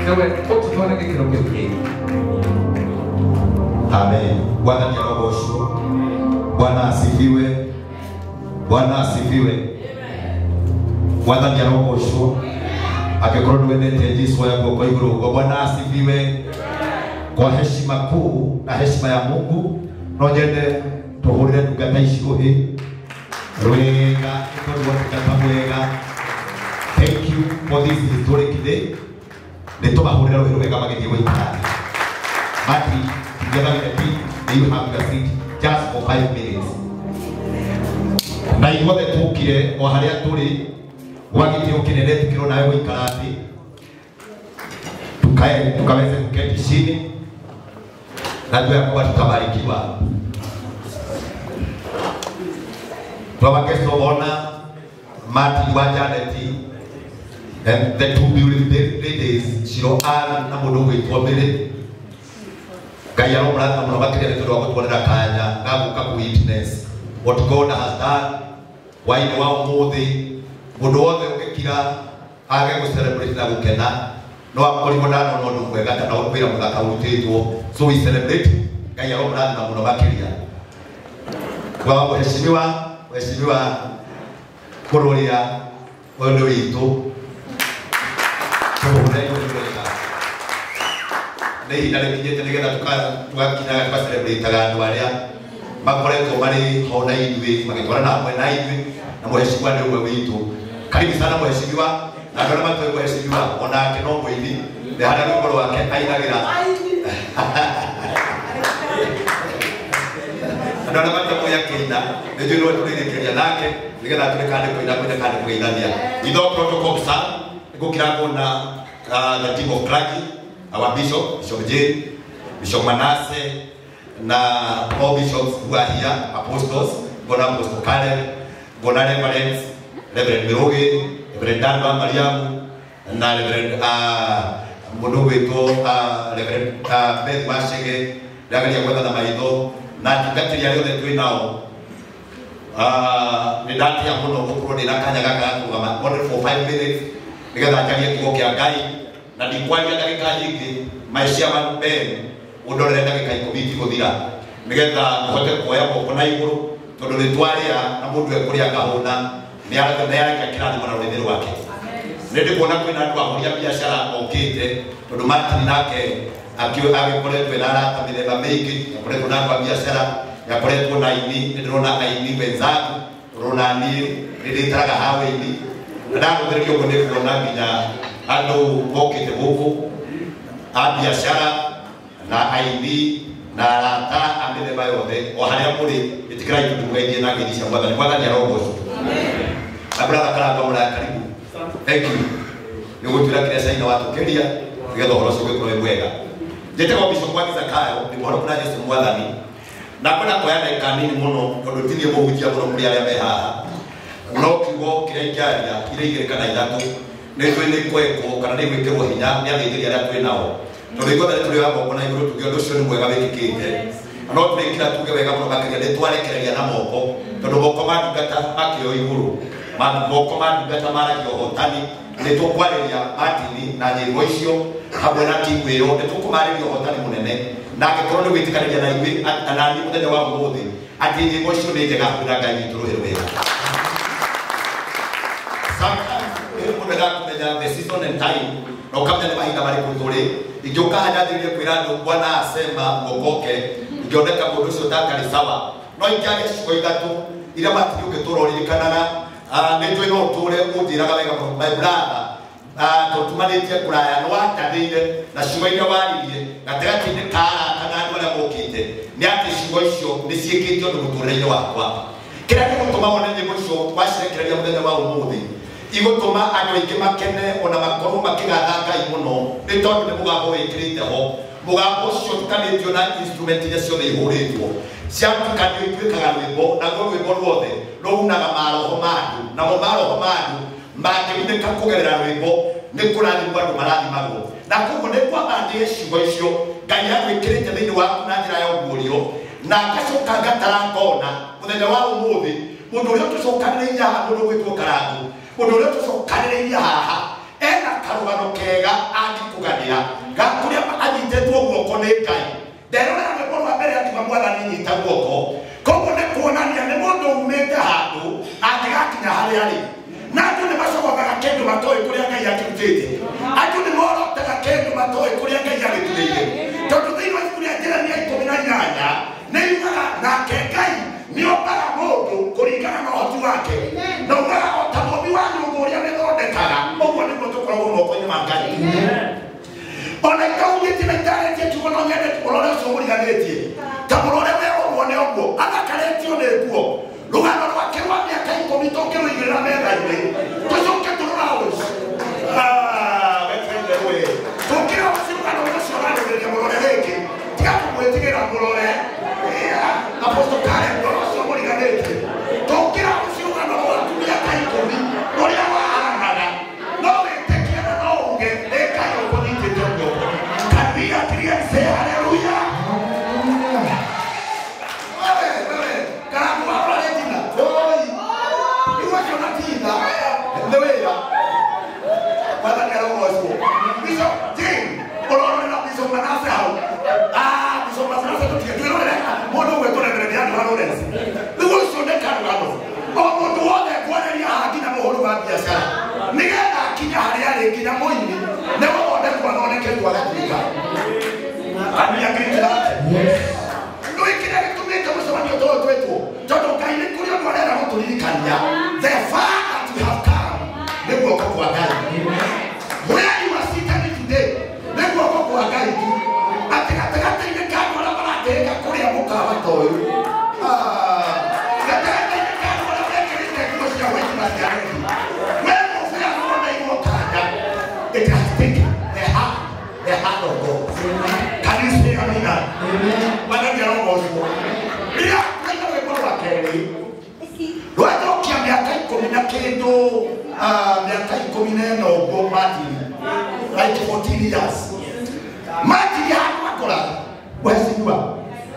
Nĩwe ũtũtware gĩkĩro kĩu kĩngĩ. Amen. Bwana ni arogocwo. Bwana asifiwe. Bwana asifiwe. Bwana ni arogocwo. Angĩkorwo nĩwendete Jesũ oya guoko igũrũ ũguo. Bwana asifiwe. Kwa heshima kuu na heshima ya Mungu no nyende tũhũrĩre ndungata ici rũhĩ rwega nĩ tondũ wa ũtungata mwega. Thank you for this historic day. Nĩ tũmahũrĩre rũhĩ rwega magĩthiĩ gũikara thĩ. Martin, together with the team, may you have your seat just for 5 minutes. Na ithuothe tũkire o harĩa tũrĩ gwa gĩtĩo kĩnene tũkĩrwo nawe gũikara thĩ, tukae tukaweze kuketi chini, najua ya kwamba tutabarikiwa. Kwa guest of honor Martin wa Janet and the two beautiful ladies Shiro Ann na mũndũ ũgwĩtwo Mary. Ngai aromũrathima mũno makĩria nĩ tondũ wa gũtuonera kanya ga gũka kũ witness what God has done hwaĩ-inĩ wa ũmũthĩ. Mũndũ wothe ũngĩkira age gũ celebrate na gũkena no akorirwo ndanona ũndũ mwega kana wĩra mũthaka ũrutĩtwo. So we celebrate. Ngai aromũrathima mũno makĩria. Kwa mheshimiwa Kururia ũyũ nĩ witũ, tũhũre wega. Nĩ ihinda rĩkinyĩte nĩgetha tũgakinyaga tũgacelebrataga andũ arĩa makoretwo marĩ ho na ithuĩ magĩtwarana hamwe na ithuĩ, na mheshimiwa nĩ ũmwe witũ. Karibu sana mheshimiwa. Na andũ arĩa matoĩ mheshimiwa onake no mũini, nĩ harĩa rwĩmbo rwake ainagĩra. Andũ arĩa matoĩ akĩina nĩ njũĩ nĩwe tũrĩrĩkĩria nake nĩgetha tũrĩ kana nĩ kũina kũina kana nĩ kũgeithania. Itho protocol sa gũkira kuona the team of clergy, our bishop, Bishop Jane, Bishop Manasseh, na all bishops who are here, apostles, ngona Apostle Caleb, ngona Reverend, Reverend Miroge, Reverend Dan wa Mariamu, na Reverend mũndũ ũgwĩtwo Reverend Beth Wachege, ndĩrageria gwetha na maitho, na atungatĩri arĩa othe twĩ nao. Nĩ ndatĩa mũno gũkorwo ndĩna kanya gaka ga kũrũgama only for 5 minutes nĩgetha njarie kiugo kĩa Ngai, na ndikwaria ndagĩka nyingĩ. My chairman Ben ũndorere ndagĩka 10 itigũthira nĩgetha ũhote kuoya moko na igũrũ, tondũ nĩ twarĩa na mũndũ ekũrĩa akahũna nĩ areka kĩrathimo na rũrĩmĩ rwake. Nĩ ndĩkuona kwĩna andũ ahũri a biacara mokĩte, tondũ Martin nake agĩkoretwo ena arata mĩthemba mĩingĩ, akoretwo na andũ a biacara, akoretwo na aini. Nĩ ndĩrona aini wenzangu, ndĩrona niĩ nĩ ndĩtaraga hawaini, na ndagũthĩrĩria ũguo nĩ kuona nginya andũ mokĩte gũkũ a biacara na aini na arata a mĩthemba yothe. O harĩa mũrĩ, ĩtĩkĩrai tũmũgeithie na ngeithi cia Mwathani. Mwathani arogocwo. Na brother Karangwa mũraya, karibu. Thank you. Nĩ ũgũtwĩra kĩrĩa Caina watũkĩria nĩgetha ũhoro ũcio ũgĩkorwo wĩ mwega. Njĩtagwo Bishop Mwangi Zakayo, nĩ mũhoro kuna Jesũ Mwathani. Na kwenda kuoya ndagĩka nini mũno tondũ ti niĩ mũhunjia mũno kũrĩ arĩa me haha. No kiugo kĩrĩa ingĩaria irĩ igĩrĩ kana ithatũ nĩ njũĩ nĩ kwekwo kana nĩ gwĩkĩrwo hinya nĩ athĩnjĩri arĩa twĩ nao. Tondũ ithuothe nĩ tũrĩoya moko na igũrũ tuge ũndũ ũcio nĩ mwega wĩkĩkĩte. No tũrĩkĩra tuge wega mũno makĩria nĩ twarekereria na moko, tondũ moko ma ndungata makĩoywo igũrũ, moko ma ndungata maragia ũhotani. Nĩ tũkwarĩria Martin na nyĩmbo icio hamwe na timu ĩyo, nĩ tũkũmarĩria ũhotani mũnene. Na angĩkorwo nĩ gwĩtĩkanĩria na ithuĩ na niĩ mũthenya wa ũmũthĩ atĩ nyĩmbo icio nĩ njega hũra Ngai witũ rũhĩ rwega. Sometimes mũndũ endaga kũmenya the season and time, na ũkamenya nĩ mahinda marĩkũ tũrĩ. Ingĩũka haha nyanjĩrĩrie kwĩra andũ Bwana asema muokoke, ingĩoneka mũndũ ũcio tatarĩ sawa. No ingĩaria ciugo ithatũ iria Martin ũngĩtũra ũririkanaga, nĩ njũĩ no ũtũre ũnjĩraga wega mũno, my brother, tũtumanĩtie kũraya, nĩ wanjathĩire na ciugo iria waririe gatagatĩ-inĩ ka arata na andũ arĩa mokĩte, nĩ atĩ ciugo icio nĩ ciĩkĩte ũndũ mũtũrĩre-inĩ wakwa. Kĩrĩa gĩgũtũma wone nyĩmbo icio wacirekereria mũthenya wa ũmũthĩ, igũtũma andũ aingĩ makene ona makorwo makĩgatha Ngai mũno, nĩ tondũ nĩ mũgambo wĩkĩrĩte ho. Mũgambo ũcio ũtukanĩtio na instrument iria ciothe ihũrĩtwo, ciatukanio ituĩkaga rwĩmbo, naguo rwĩmbo ruothe rũhunaga maroho ma andũ, namo maroho ma andũ mangĩgunĩka kũgerera rwĩmbo nĩ kũrathimwo andũ marathimagwo. Na koguo nĩ kwambandĩe ciugo icio Ngai agwĩkĩrĩte thĩinĩ waku na njĩra ya ũguũrio, na ngacoka ngatara ngona mũthenya wa ũmũthĩ mũndũ ũrĩa ũtũcokanĩrĩirie haha, mũndũ ũgwĩtwo Karangũ, mũndũ ũrĩa ũtũcokanĩrĩirie haha ena karũgano kega angĩkũganĩra ga kũrĩa anyitĩtwo guoko nĩ Ngai. Nderorera rwĩmbo rwa mbere akiuga mwathani nyita guoko. Koguo nĩ kuonania nĩ mũndũ umĩte handũ angĩgakinya harĩa arĩ. Na andũ nĩ macogotaga kĩndũ matoĩ kũrĩa Ngai akĩrutĩte. Andũ nĩ morotaga kĩndũ matoĩ kũrĩa Ngai agĩturĩire. Tondũ thĩinĩ wa ibuku rĩa Jeremia 18 nĩ yugaga nake Ngai nĩombaga mũndũ kũringana na ũhoti wake. Na ugaga o ta mũmbi wa nyũngũ ũrĩa mĩthondekaga, ũguo nĩguo tũkoragwo moko-inĩ ma Ngai. Ona itaugĩtie na itarĩtie kiugo no nyende mũrore ũcio mũriganĩtie. Ta mũrore we ũguo nĩ ũguo, athakarĩtio nĩ nguo. Rũgano rwake rwa mĩaka 10 tũngĩrũigĩrĩra metha-inĩ, tũcoke tũrũraũci. Weterere we. Tũngĩrũraũci rũgano rũcio ũrarĩrĩria mũrore rĩngĩ, tiga kũmwĩtigĩra mũrore. Apostle Karen, rũgano ũcio mũriganĩtie. Tũngĩrũraũci rũgano rwaku mĩaka 10 ũrĩa wahanaga, no wĩtĩkie na no uge nĩ Ngai ũkũnyitĩte guoko. Can we agree and say hallelujah? Wewe, wewe, karamu wa Regina. Oi. Iwe chona tinda. Nĩ wĩra. Mwathani arogocwo. Bishop Jane, ũrorera Bishop Manase hau. Bishop Manase tũtige twĩrorere mũndũ ũgwĩtwo Reverend Andrew Lawrence. Rĩu ũcio nĩ karũgano. O mũndũ wothe ngwarĩria haha nginya mũhũri wa biacara. Nĩgetha akinya harĩa arĩ nginya mũini, nĩ gũthondekwo athondeketwo agatuĩka. Can we agree to that? Nĩ kĩrĩa gĩtũmĩte mũcemanio ta ũyũ twĩtwo, tondũ Ngai nĩ kũrĩ ũndũ arenda gũtũririkania. The far that we have come nĩ guoko kwa Ngai. Where you are seated today nĩ guoko kwa Ngai tu. Atĩ gatagatĩ-inĩ ka andũ arĩa maratĩĩka kũrĩa mũkawa ta ũyũ. Gatagatĩ-inĩ ka andũ arĩa mekĩrĩte nguo cia white na cia red. We mũbĩa ũroneirwo kanya. It has taken the hand of God. Can you say amen? Mwathani arogocwo. Rĩrĩa twaina rwĩmbo rwa kerĩ, rwacokia mĩaka 10 na kĩndũ, mĩaka 14 ũguo Martin, like 14 years. Martin handũ akoraga, wecigua,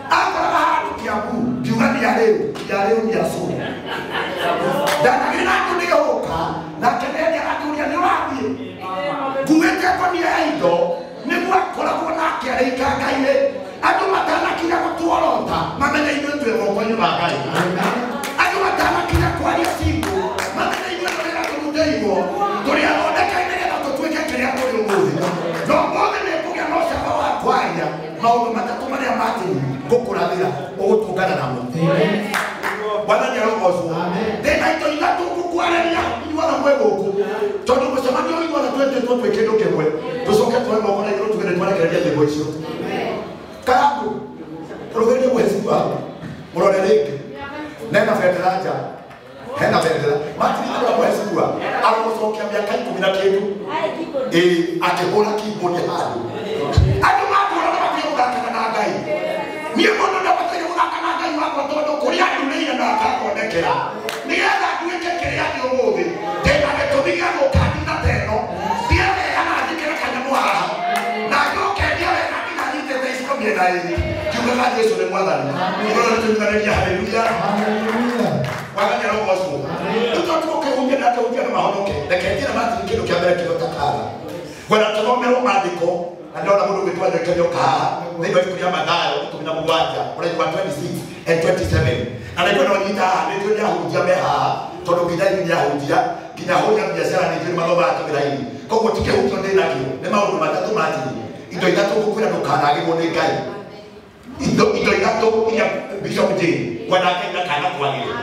akoraga handũ Kiambu, ngiuga nĩ arĩu, nĩ arĩu nĩ acũ. Ndanagĩra andũ nĩgũka, nake nĩendia akĩũria nĩ ũrathiĩ. Nguĩte ngũnia ya indo, nĩguo akoragwo nake arĩ ikanga-inĩ. Andũ matanakinya gũtuorota, mamenye ithuĩ twĩ moko-inĩ ma Ngai. Andũ matanakinya kwaria ciugo, mamenye ithuĩ tũrĩ na tũrutĩirwo, tũrĩ athondeke nĩgetha tũtuĩke kĩrĩa tũrĩ ũmũthĩ. Na ũmũthĩ nĩ ngũgĩa na ũcamba wa kwaria maũndũ matatũ marĩa Martin ngũkũrathĩra ũgũtũngana namo. Mwathani arogocwo. Ndĩna indo ithatũ ngũkwarĩria inyuothe mwĩ gũkũ, tondũ mũcemanio ũyũ ithuothe twĩtĩtwo twĩ kĩndũ kĩmwe, tũcoke tuoe moko na igũrũ tuge nĩ twarekereria nyĩmbo icio. Karangu, rũgĩrie mwecigua, mũrore rĩngĩ. Nena bendera nja. Hena bendera. Martin arora mwecigua, arogũcokia mĩaka 10 na kĩndũ. Akĩhũra keyboard handũ. Andũ matũra nĩ matige gũthakana na Ngai. Niĩ mũndũ ndabataire gũthaka na Ngai wakwa tondũ kũrĩa ndumĩire na akathondekera. Nĩgetha nduĩke kĩrĩa ndĩ ũmũthĩ, ndĩna gĩtũmi gĩa gũka ndunda ta ĩno, thiĩ wega na njĩkĩre kanyamũ haha. Na njoke ndĩe wega nginya nyitĩte iciko mĩena ĩrĩ. Ngiugaga Jesũ nĩ mwathani. Igũrũ nĩtũiguanĩria hallelujah. Mwathani arogocwo. Rĩu to tũkĩhunjia na tũhunjia na mahonoke. Reke njĩre Martin kĩndũ kĩa mbere kĩhotekaga. Ngwenda tũthomerwo maandĩko na ndĩrona mũndũ ũgwĩtwo Ezekiel oka haha thĩinĩ wa ibuku rĩa Mathayo 17 mũraini wa 26 and 27. Na nĩngwenda ũnyite haha, nĩnjũĩ nĩ ahunjia me haha, tondũ nginya ithuĩ nĩ ahunjia, nginya ahũri a biacara nĩnjũĩ nĩ mathomaga kĩmĩraini. Koguo ti kĩhunjio ndĩ nakĩo, nĩ maũndũ matatũ Martin. Indo ithatũ ngũkwĩra ndũkanagĩrwo nĩ Ngai. Indo ithatũ iria Bishop Jane ngwenda Ngai ndakanakwagĩre.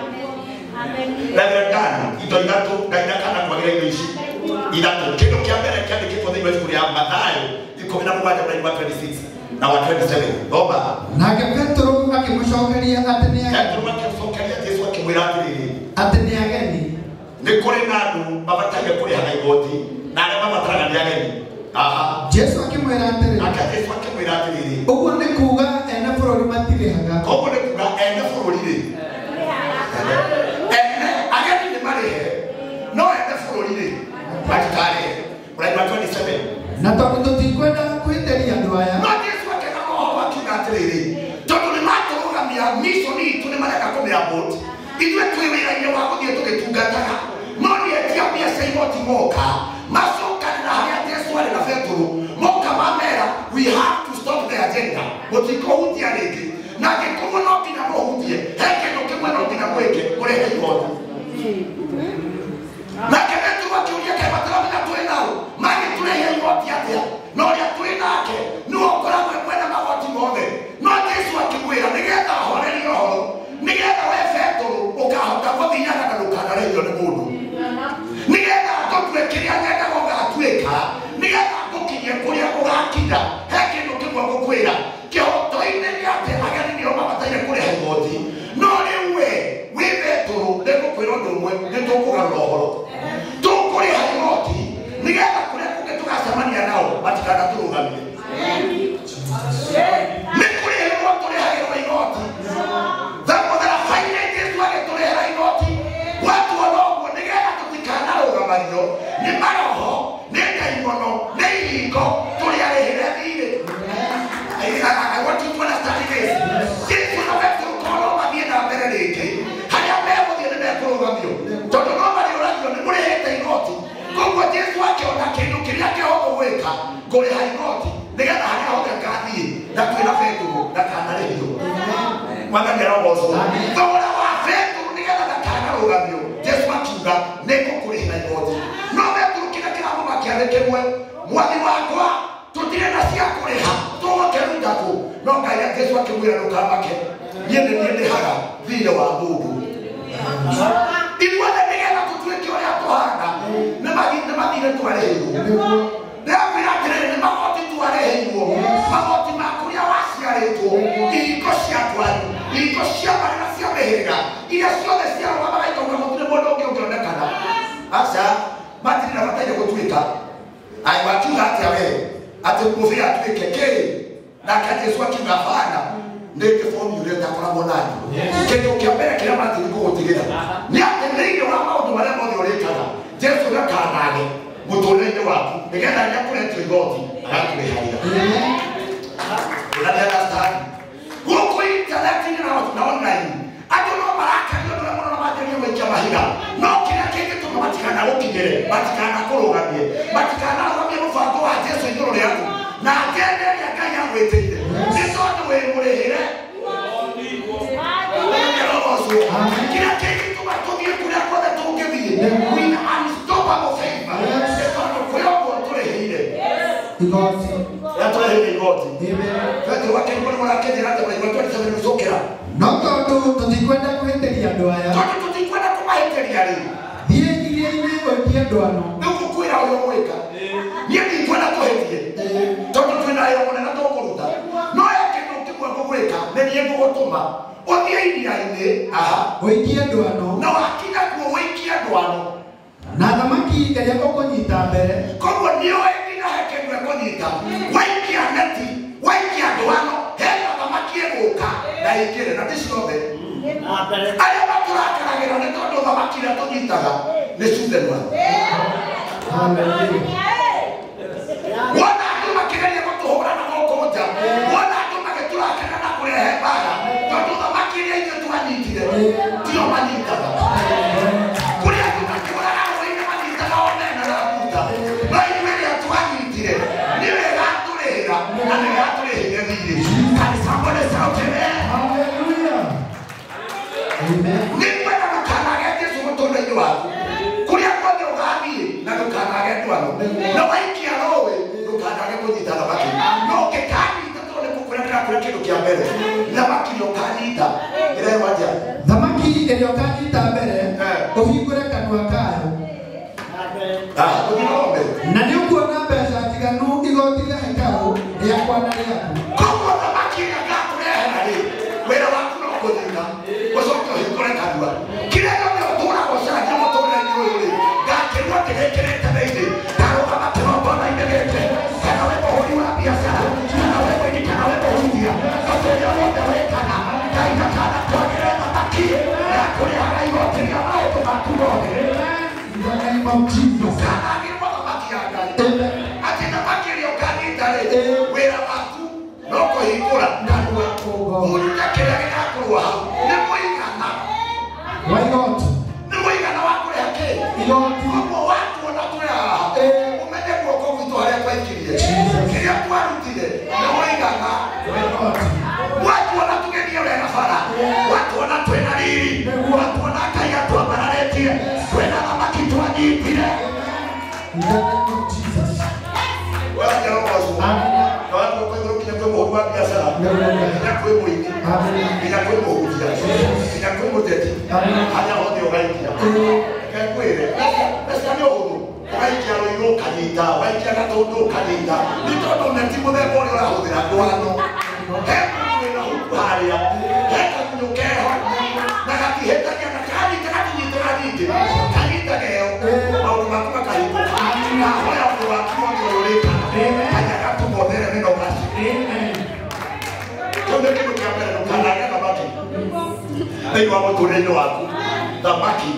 Reverend Dan, indo ithatũ Ngai ndakanakwagĩre indo ici ithatũ. Kĩndũ kĩa mbere kĩandĩkĩtwo thĩinĩ wa ibuku rĩa Mathayo 17 mũraini wa 26 na wa 27. Thoma. Nake Petero akĩmũcokeria atĩ nĩ ageni. Petero akĩmũcokeria Jesũ akĩmwĩra atĩrĩrĩ, atĩ nĩ ageni. Nĩ kũrĩ na andũ mabataire kũrĩhaga igoti na arĩa mabataraga nĩ ageni. Jesũ akĩmwĩra atĩrĩrĩ. Nake Jesũ akĩmwĩra atĩrĩrĩ, ũguo nĩ kuuga ene bũrũri matirĩhaga. Koguo nĩ kuuga ene bũrũri rĩ, ene ageni nĩ marĩhe, no ene bũrũri rĩ matikarĩhe. Mũraini wa 27. Na tondũ tũtikwenda kwĩhĩtĩria andũ aya. No Jesũ akĩra mohoro akiuga atĩrĩrĩ, tondũ nĩ matũrũgamia mission itũ nĩ mareka kũmĩabort. Ithuĩ twĩ wĩra-inĩ wa gũthiĩ tũgĩtungataga, no nĩ etia mbia cia igoti moka macokanĩra harĩa Mũtikũhutia rĩngĩ. Na angĩkorwo no nginya mũhutie, he kĩndũ kĩmwe no nginya mwĩke, mũrĩhe igoti. Nake Petero akĩũria kaĩ mataramenya twĩ nao, mangĩtũrĩhia igoti atĩa? Na ũrĩa twĩ nake nĩwe ũkoragwo e mwene magoti mothe. No Jesũ akĩmwĩra nĩgetha ahorerie ũhoro, nĩgetha we Petero ũkahota gũthiaga na ndũkanarĩhio nĩ mũndũ. Nĩgetha ngũtue kĩrĩa nyendaga ũgatuĩka, nĩgetha ngũkinyie kũrĩa ũgakinya, he kĩndũ kĩmwe ngũkwĩra. Kĩhoto-inĩ nĩ atĩ ageni nĩo mabataire kũrĩha igoti. No rĩu we wĩ Petero nĩngũkwĩra ũndũ ũmwe, nĩtũkũgarũra ũhoro. Tũkũrĩha igoti nĩgetha kũrĩa kũngĩ tũgacemania nao matikanatũrũgamie. Nĩ kũrĩhĩrwo tũrĩhagĩrwo igoti. Mũtharaba-inĩ Jesũ agĩtũrĩhĩra igoti. Watuona ũguo nĩgetha tũtikanarũgamagio nĩ maroho, nĩ ndaimono, nĩ ihingo tũrĩarĩhĩre thirĩ. I want you to understand this. Jesu na Petero korwo mathiĩ na mbere rĩngĩ, harĩa megũthiĩ nĩ mekũrũgamio. Tondũ no marĩũragio nĩ mũrĩhĩte igoti. Koguo Jesu akĩona kĩndũ kĩrĩa kĩhũthũ gwĩka, ngũrĩha igoti nĩgetha harĩa hothe ngathiĩ na twĩna Petero ndakanarĩhio. Mwathani arogocwo. Thogora wa Petero nĩgetha ndakanarũgamio, Jesu akiuga nĩngũkũrĩhĩra igoti. No Petero kĩrĩa kĩramũmakia nĩ kĩmwe, mwathi wakwa tũtirĩ na cia kũrĩha, tũgũkĩruta kũ? No Ngai Jesu akĩmwĩra ndũkamake, niĩ nĩ niĩ ndĩhaga thirĩ wa mũndũ. Ithuothe nĩgetha tũtuĩke ũrĩa tũhana, nĩ mathirĩ twarĩhĩirwo. Ndĩrakwĩra atĩrĩrĩ, nĩ magoti twarĩhĩirwo, magoti ma kũrĩa waciarĩtwo, ihingo cia kwanyu, ihingo cia mbarĩ na cia mĩhĩrĩga, iria ciothe ciarũgamaga ikauga gũtirĩ mũndũ ũngĩ ũngĩonekana. Aca, matirĩ na bataire gũtuĩka. Ai wakiuga atĩa we? Atĩ mũbĩa atuĩke kĩ? Nake Jesũ akiuga bana, nĩ ngĩbomire ndakoragwo nanyu. Kĩndũ kĩa mbere kĩrĩa matirĩ gũgũtigĩra nĩ atĩ thĩinĩ wa maũndũ marĩa mothe ũrĩkaga, Jesũ ndakanage mũtũrĩre-inĩ waku nĩgetha rĩrĩa kũretio igoti agakũrĩhagĩra. Ũrani understand? Gũkũ intaneti-inĩ na online, andũ no marakario nĩ ũrĩa mũno na manjĩrĩrie gũikia mahiga. No kĩrĩa kĩngĩtũma matikanagũkinyĩre, matikanakũrũgamie, matikanarũgamie mũbango wa Jesũ igũrũ rĩaku na agenda ĩrĩa Ngai agwĩtĩire, nĩ tondũ wĩ mũrĩhĩre. Kĩrĩa kĩngĩtũma tũthiĩ kũrĩa guothe tũngĩthiĩ with unstoppable favor, nĩ tondũ kwĩ ũguo tũrĩhĩire. Igoti. Rĩrĩa tũrĩhĩire igoti. Amen. Petero akĩigua nĩ mũrakĩnjĩra atĩ mũraigua 27 nĩcũkĩra. No tondũ tũtikwenda kũhĩtĩria andũ aya, Tondũ tũtikwenda kũmahĩtĩria rĩ, thiĩ iria-inĩ ũikie ndwano. Rĩu ngũkwĩra ũrĩa ũgwĩka. Niĩ ndikwenda tũhĩtie, tondũ twĩna wĩra mũnene tũkũruta. No he kĩndũ kĩmwe ngũgwĩka, nĩ niĩ ngũgũtũma ũthiĩ iria-inĩ, aha, Ũikie ndwano. Na wakinya kuo ũikie ndwano. Na thamaki ĩrĩa ũkũnyita mbere. Koguo nĩoĩ nginya he kĩndũ ekũnyita. Waikia neti, waikia ndwano, hena thamaki ĩgũka na ĩingĩre, na ti ciothe. Arĩa matũrakaragĩra nĩ tondũ thamaki iria tũnyitaga nĩ cuthenwa. Hallelujah. Wona andũ makĩgeria gũtũhũra na gũkũ nja, wona andũ magĩtũrakarĩra na kũrehe mbara, tondũ thamaki iria ithuĩ twanyitire tio manyitaga. Kũrĩ andũ makĩũraga rũĩ-inĩ manyitaga omena na mbuta, no ithuĩ ĩrĩa twanyitire nĩwe ĩgatũrĩhĩra na nĩ ĩgatũrĩhĩire thirĩ. Can somebody shout amen? Hallelujah. Amen. Nĩ kwenda ndũkanage Jesũ mũtũrĩre-inĩ waku. Kũrĩa guothe ũgathiĩ na ndũkanage ndwano. Na waikia rũĩ ndũkanage kũnyita thamaki. No ũngĩkanyita tondũ nĩ kũkwĩra ndĩrakwĩra kĩndũ kĩa mbere. Thamaki nĩ ũkanyita. Ĩrehwo atĩa? Thamaki ĩrĩa ũkanyita mbere, ũhingũre kanua kayo. Ah, ũthiĩ na mbere. Na nĩ ũkuona mbeca njiganu igoti rĩa hekarũ rĩakwa na rĩaku. Koguo thamaki ĩrĩa ngakũrehera rĩ, wĩra waku no kũnyita, ũcoke ũhingũre kanua. Kĩrĩa gĩothe ũtũraga ũcaragia mũtũrĩre-inĩ ũyũ rĩ, ngakĩrwo ndĩgĩkĩrĩte thĩinĩ, ndarũgama kĩgongona-inĩ gĩkĩ, kana wĩ mũhũri wa biacara, kana wĩ mũini, kana wĩ mũhunjia, ũndũ ũrĩa wothe wĩkaga, Ngai ndakanakwagĩre thamaki ya kũrĩhaga igoti rĩa maũndũ maku mothe. In the name of Jesus. Ndũkanagĩrwo thamaki ya Ngai. Amen. Atĩ thamaki ĩrĩa ũkanyita rĩ, wĩra waku no kũhingũra kanua, ũrute kĩrĩa gĩgakorwo hau. Nĩ mũigana. Wa igoti. Nĩ mũigana wa kũrĩha kĩ? Igoti. Koguo watuona twĩ haha, ũmenye guoko gwitũ harĩa twaikirie, Jesus. kĩrĩa twarutire nĩ mũigana Wa igoti. Nginya kwĩ mũini, nginya kwĩ mũhunjia, nginya kwĩ mũteti, harĩa hothe ũgaikia. Reke ngwĩre, mbeca nĩ ũhũthũ. Ũgaikia rũirũ ũkanyita, ũgaikia gatũndũ ũkanyita. Nĩ tondũ neti mũthemba ũrĩa ũrahũthĩra ndwano. He mũndũ wĩna huku harĩa, he kagunyũ keho, na gatihĩtagia na kanyita gatinyitaga nyingĩ, kanyita keo, maũndũ maku makahingũka. Na hoya ũndũ waku wothe ũrĩa ũrĩkaga, kanya gatũmothere nĩno kaci. Kĩu nĩ kĩndũ kĩa mbere, ndũkanage thamaki thĩinĩ wa mũtũrĩre-inĩ waku. Thamaki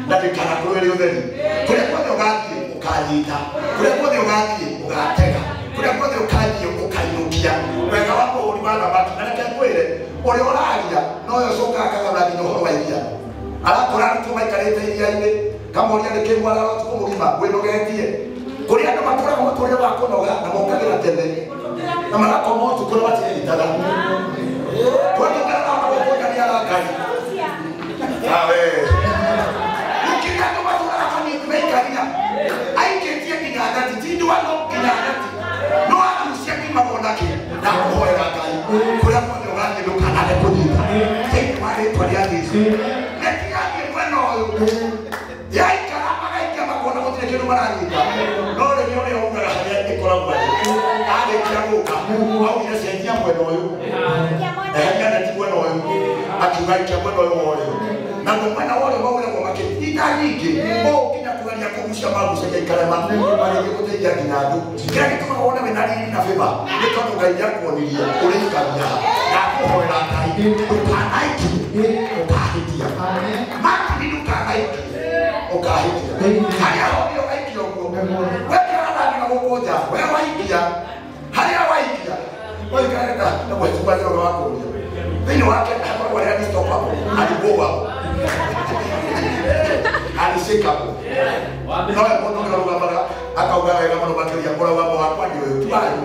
na ndĩkanakorwo ĩrĩ ũtheri. Kũrĩa guothe ũgathiĩ ũkanyita, kũrĩa guothe ũgathiĩ ũgatega, kũrĩa guothe ũkathiĩ ũkainũkia. Wega wa mũhũri wa thamaki, na reke ngwĩre, ũrĩa ũraria nowe ũcokaga akagana nginya ũhoro wa iria. Arakora arutwo maikarĩte iria-inĩ, kamoria nĩkĩ mwarara ũtukũ mũgima wĩnogetie. Kũrĩ andũ matũraga mũtũrĩre wa kũnoga na mokagĩra tene na magakoma ũtukũ na matirĩritaga. Twatũngana nao na gũkũ nĩ arakari. Awe. Gũkĩrĩ andũ matũraga maikaria aikĩtie nginya thati, ti ndwano nginya thati, no agucia ngimagwo nakĩ na kũhoera Ngai. Kũrĩa guothe ũgathiĩ ndũkanage kũnyita thĩinĩ wa rĩtwa rĩa Jesũ. Nĩtigathiĩ mwena ũyũ yaikara magaikia makona gũtirĩ kĩndũ maranyita, no rĩrĩa ũrĩa ugaga harĩa ĩkoragwo arĩ arĩkia gũka augire cenjia mwena ũyũ, eheria neti mwena ũyũ, akiuga ikia mwena ũyũ wa ũrĩo, naguo mwena wa ũrĩo mauragwo makĩnyita nyingĩ ũũ nginya kũgeria kũgucia magucagia ikarema marĩthiĩ gũteithia nginya andũ. Kĩrĩa gĩtũmaga wone wĩna riri na favor nĩ tondũ Ngai nĩakuonirie ũrĩikagia ha. Ndakũhoera Ngai ndũkanaikie ũkahĩtia. Makiri ndũkanaikie ũkahĩtia. Harĩa hothe ũgaikia ũguo wekĩra thambi na gũkũ nja, we waikia harĩa waikia waikara na mheshimiwa Njoroge wa kũria thĩinĩ wake hakoragwo arĩ unstoppable, unmovable, unshakable. Nowe mũndũ ũrĩa ũrũgamaga akauga wega mũno makĩria, mũrũgamo wakwa nĩ ũyũ ti wanyu,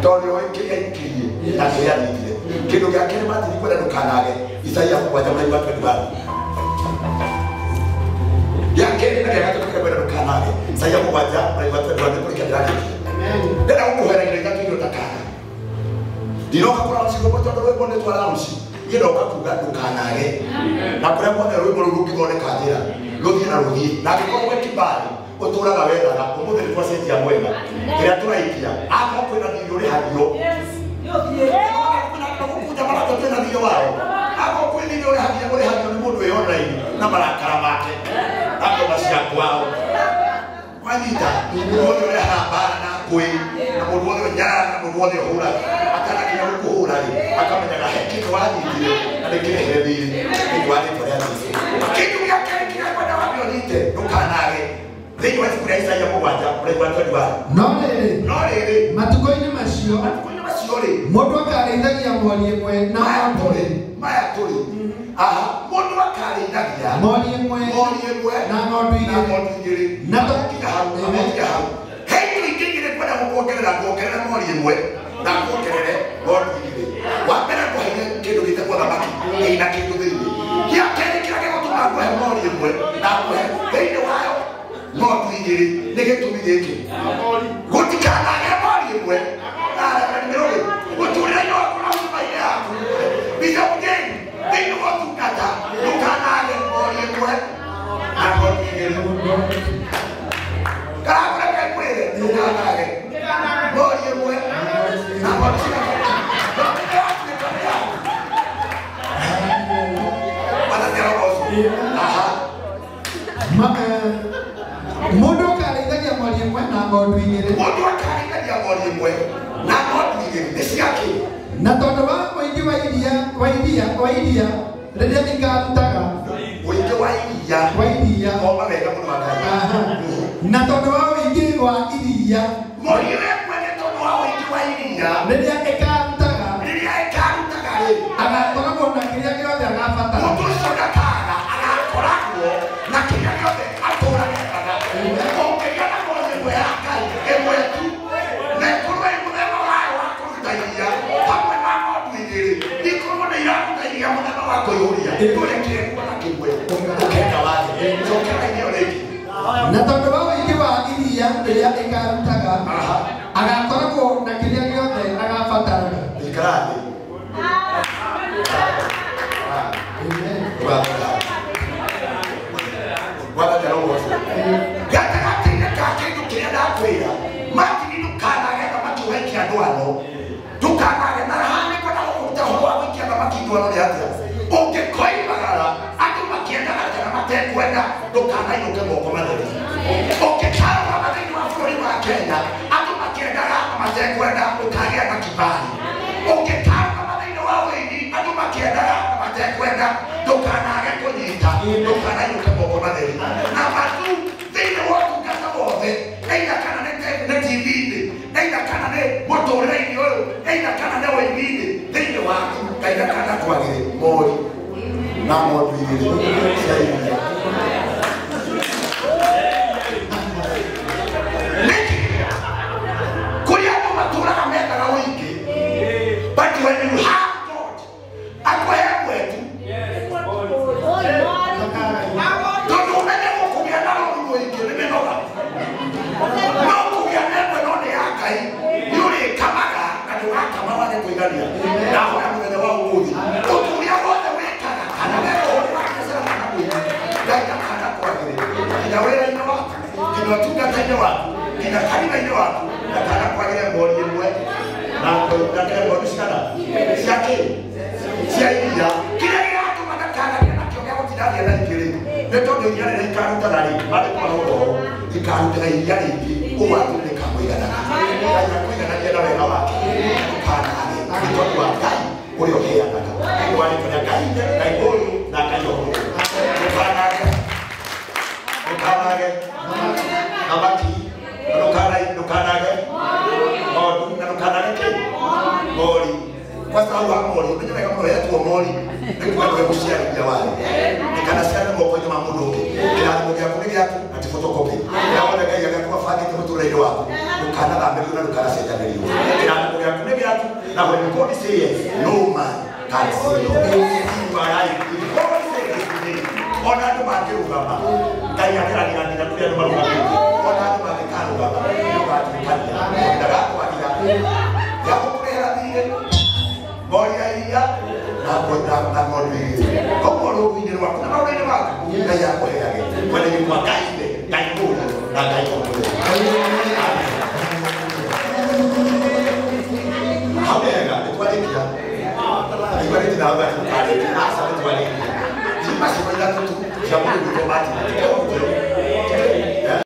tondũ nĩũĩ kĩrĩa aikirie na kĩrĩa anyitire. Kĩndũ gĩa kerĩ Martin kwenda ndũkanage, Isaia 7 mũraini wa 21. Gĩa kerĩ na gĩa gatatũ kĩrĩa kwenda ndũkanage, Isaia 7 mũraini wa 21 nĩ kũrĩkia ndĩrarĩkia. Ndĩrenda gũkũhoera indo ithatũ iria ũtakana. Ndinoka kũraũci rwĩmbo tondũ rwĩmbo nĩ twaraũci. Niĩ ndoka kuga ndũkanage. Na kũrĩa guothe rwĩmbo rũu rũngĩthondeka njĩra, rũthiĩ na rũthiĩ. Na angĩkorwo gwĩ kibali ũtũraga wethaga, ũmũthĩ nĩ twacenjia mwena. Kĩrĩa tũraikia, akorwo kwĩna thirĩ ũrĩhagio. Gũkũ maratũ twĩna thirĩ wao. Akorwo kwĩ thirĩ ũrĩhagio, ũrĩhagio nĩ mũndũ wĩ online na marakara make. Na ngoma cia kwao. Wanyita, mũndũ wothe ũrehaga mbara na ngũĩ, na mũndũ wothe ũnyararaga, na mũndũ wothe ũhũraga, atanakinya gũkũhũra rĩ, akamenyaga he kĩndũ wanyitire na nĩkĩrehere thirĩ thĩinĩ wa rĩtwa rĩa Jesũ. Kĩndũ gĩa kerĩ kĩrĩa ngwenda wambe ũnyite ndũkanage, thĩinĩ wa ibuku rĩa Isaia 7 mũraini wa 21. No rĩrĩ, No rĩrĩ, matukũ-inĩ macio, matukũ-inĩ macio rĩ, mũndũ akarĩithagia mori ĩmwe na maya ng'ondu tũrĩ, maya tũrĩ, aha, mũndũ akarĩithagia mori ĩmwe mori ĩmwe na ng'ondu na igĩrĩ. ng'ondu igĩrĩ. Na Kinya hau, kinya hau. He indo ingĩ igĩrĩ ngwenda gũkuongerera, nguongerere mori ĩmwe na nguongerere ng'ondu igĩrĩ. Wa mbere ngũheire kĩndũ gĩtagwo thamaki ĩna kĩndũ thĩinĩ. Gĩa kerĩ kĩrĩa gĩgũtũma ngũhe mori ĩmwe na ngũhe thĩinĩ wayo ng'ondu igĩrĩ nĩ gĩtũmi gĩkĩ. Gũtikanage mori ĩmwe na mĩrũrĩ mũtũrĩre-inĩ waku na huduma-inĩ yaku. Bishop Jane, thĩinĩ wa ũtungata ndũkanage mori ĩmwe na ng'ondu igĩrĩ. Karakũreke ngwĩre ndũkanage mori ĩmwe na ng'ondu cigana. Mwathani arogocwo. Aha. Mũndũ akarĩithagia mori ĩmwe na ng'ondu igĩrĩ. Mũndũ akarĩithagia mori ĩmwe na ng'ondu igĩrĩ nĩ ciake. Na tondũ wa mũingĩ wa iria, wa iria, wa iria rĩrĩa ikarutaga, Ũingĩ wa iria. Wa iria. Thoma wega mũno wa Ngai. Aha. Na tondũ wa ũingĩ wa iria, Mori ĩmwe nĩ tondũ wa ũingĩ wa iria rĩrĩa ĩkarutaga, rĩrĩa ĩkarutaga rĩ, agakoragwo na kĩrĩa gĩothe agabatara. Mũndũ ũcio ndakaga, agakoragwo na kĩrĩa gĩothe atũraga ethaga. Ũngĩgĩa na mori ĩmwe ya Ngai, ĩmwe tu, na ĩkorwo ĩ mũthemba wayo wa kũruta iria, hamwe na ng'ondu igĩrĩ, ikorwo nĩ iraruta iria mũthemba wa kũihũria, ndũrekire kuona kĩmwe, ũkenda wake. Cokera irio rĩngĩ. Na tondũ wa ũingĩ wa iria rĩrĩa ĩkarutaga, Aha. agakoragwo na kĩrĩa gĩothe agabataraga. Ikara thĩ. ndwano ndukanage na haha kwenda gũkũruta ũhoro wa gũikia thamaki ndwano nĩ atĩa ũngĩkoimagara andũ makĩendaga kana matekwenda ndũkanainũke moko matheri ũngĩkarũgama thĩinĩ wa bũrũri wa Kenya andũ makĩendaga na matekwenda ndũkagĩa na kibali ũngĩkarũgama thĩinĩ wa ũini andũ makĩendaga na matekwenda ndũkanage kũnyita ndũkanainũke moko matheri na matu thĩinĩ wa ũtungata wothe either kana nĩ TV-inĩ either kana nĩ mũtũrĩre-inĩ ũyũ either kana nĩ ũini-inĩ thĩinĩ waku Ngai ndakanakwagĩre mori na ng'ondu igĩrĩ cia iria. Nĩkĩ? Kũrĩ andũ matũraga methaga ũingĩ, but when you have God akũhe mwetu tondũ ũmenye gũkũgĩa na rũru rũingĩ nĩ mĩnoga no kũgĩa na ĩmwe no nĩ ya Ngai nĩ ũrĩkamaga na ndũgakama wage kũigania ndahoya mũthenya wa ũmũthĩ ũndũ ũrĩa wothe wĩkaga kana we ũhoro wa biacara kana mũingĩ Ngai ndakanakwagĩre nginya wĩra-inĩ waku nginya ũtungata-inĩ waku nginya kanitha-inĩ waku ndakanakwagĩre ng'ondu ĩmwe na ng'ondu cigana cia kĩ cia iria kĩrĩa gĩgatũma ndakanagĩe nakĩo gĩa gũtindanĩa na ingĩ-rĩ nĩ tondũ iria rĩrĩa ikarutaga rĩ maandĩko marauga ikarutaga iria rĩingĩ ũũ atĩ nĩkamũiganaga Ngai akũiganania na wega wake ndũkanage nĩ tondũ wa Ngai ũrĩa ũheanaga nĩ wa rĩtwa rĩa Ngai Ngai ũyũ na Ngai ũyũ ndũkanage ndũkanage thamaki ndũkanage ng'ondu na ndũkanage kĩ mori kwa sababu wa mori ũmenye wega mũno yetwo mori nĩ kuga nĩwe mũciarithia wayo ndĩkanaciarĩre moko-inĩ ma mũndũ ũngĩ kĩrathimo gĩaku nĩ gĩaku na ti photocopy kĩrĩa wothe Ngai agakorwo abangĩte mũtũrĩre-inĩ waku ndũkanathamĩrio na ndũkanacenjanĩrio kĩrathimo gĩaku nĩ gĩaku na when God say yes no man can say no. You are right. If God say yes today ona andũ mangĩrũgama Ngai akĩrathira nginya kũrĩa andũ marũgamĩte ona andũ mangĩkarũgama nĩ ũgatuĩkania ndagakwagira gĩa gũkũrĩhĩra thirĩ ng'ondu ya iria na ng'ondu igĩrĩ koguo rũũru-inĩ rwaku na maũndũ-inĩ maku Ngai akũheage mwena-inĩ kwa Ngai ithe Ngai mũriũ na Ngai mũtheru. Hau nĩ hega nĩ twarĩkia aigua nĩ ndinauga atĩ mũkarĩkia aca nĩ twarĩkia ti macigo ithatũ tu cia mũndũ gwĩtwo Martin.